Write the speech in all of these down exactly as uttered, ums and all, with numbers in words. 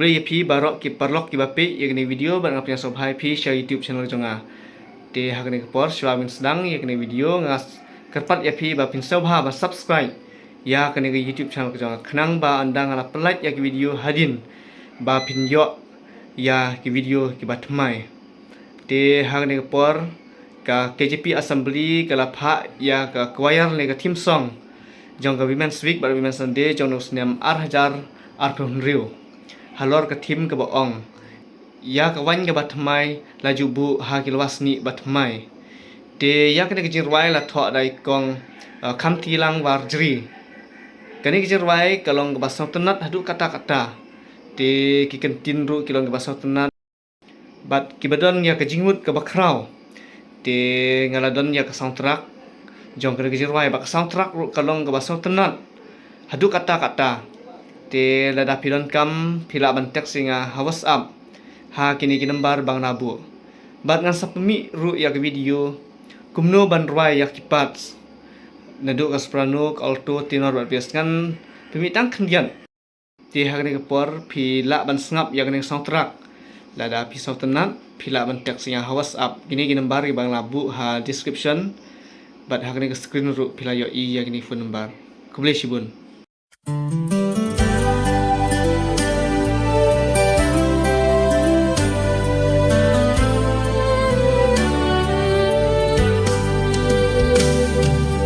Khublei ïa phi baroh ki paralok kiba peit ïa kane ka video bad nga pdiang sngewbha ïa phi sha YouTube channel jong nga. Te ha kane ka por shuwa ban sdang ïa kane ka video nga kyrpad ïa phi ba phin sngewbha ban subscribe ïa kane ka YouTube channel ka jong nga khnang ba ynda nga la pyllait ïa ka video hadien ba phin ïoh ïa ki video kiba thymmai. Te ha kane ka por ka K J P Assembly ka la phah ïa ka choir ne ka theme song jong ka Women's Week bad Women's Sunday jong u snem ar hajar arphew hynriew halor ka theme kaba ong ïa ka waiñ kaba thymmai la ju buh ha ki lwasnieh ba thymmai. Te ïa kane ka jingrwai la thoh da i kong, uh, Khamtilang Warjri. Kane ka jingrwai ka long kaba sngewtynnat haduh katta katta. Te ki kyntien ruh ki long kiba sngewtynnat bad kiba don ïa ka jingmut kaba khraw. Te nga la don ïa ka soundtrack jong kane ka jingrwai bad ka soundtrack ruh ka long kaba sngewtynnat haduh katta katta. Te lada phi donkam phi lah ban text ïa nga ha WhatsApp ha kine ki nambar ba nga la buh. Bad ngan sa pynmih ruh ïa ka video kumno ban rwai ïa ki parts naduh ka soprano, ka alto, tenor bad bass. Ngan pynmih tang khyndiat. Te ha kane ka por phi lah ban sngap ïa kane ka soundtrack. Lada phi sngewtynnat phi lah ban text ïa nga ha WhatsApp. Kine ki nambar kiba nga la buh ha description bad ha kane ka screen ruh phi lah ïohi ïa kine ki phone number. Khublei shibun.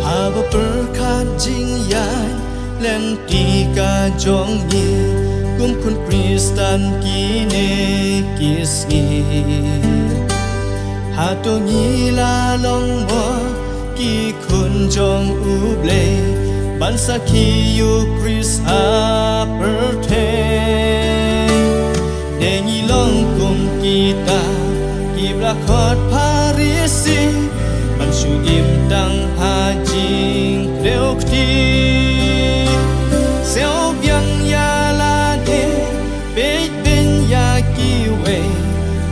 Haba pyrkhat jingïaid lynti ka jong ngi kum khun Khristan kine ki sngi, hato ngi la long mo ki khun jong U Blei ban sakhi ïa U Khrist ha pyrthei? Ne ngi long kum kita kiba la khot Pharisi ban shu im tang ha jingkhlaiñ kti? Sngewbiang ïa lade, peit beiñ ïa kiwei,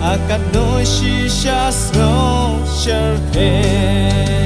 ha katno shisha sngew shyrkhei.